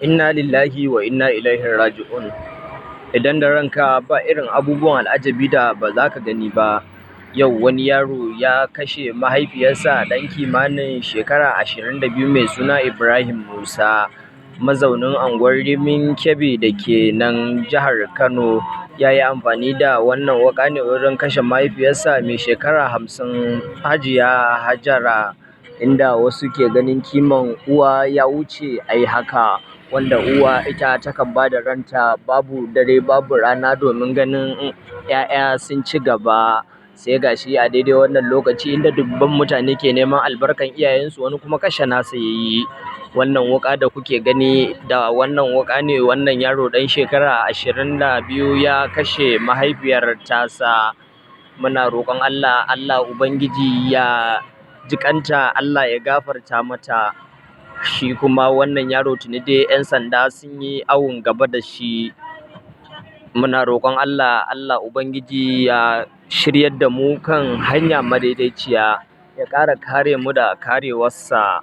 Inna lillahi wa inna ilaihi raji'un. Idan da ranka ba irin abubuwan al'ajabi da ba za ka gani ba. Yau wani yaro ya kashe mahaifiyarsa ɗan kimanin shekara 22 mai suna Ibrahim Musa, mazaunin unguwar Rimin Kebbi da ke nan jihar Kano. Ya yi amfani da wannan wuƙa ne wurin kashe mahaifiyarsa mai shekara 50, Hajiya Hajara, inda wasu ke ganin kiman uwa ya wuce a yi haka, wanda uwa ita takan ba da ranta babu dare babu rana domin ganin 'ya'ya sun ci gaba. Sai ga shi a daidai wannan lokaci inda dubban mutane ke neman albarkan iyayensu, wani kuma kashe nasa ya yi. Wannan wuƙa da kuke gani, da wannan wuƙa ne wannan yaro ɗan shekara 22 ya kashe mahaifiyar tasa. Muna roƙon Allah, Allah Ubangiji ya ji ƙanta, Allah ya gafarta mata. Shi kuma wannan yaro tuni dai 'yan sanda sun yi awon gaba da shi. Muna roƙon Allah, Allah Ubangiji ya shiryar da mu kan hanya madaidaiciya, ya ƙara kare mu da karewarsa.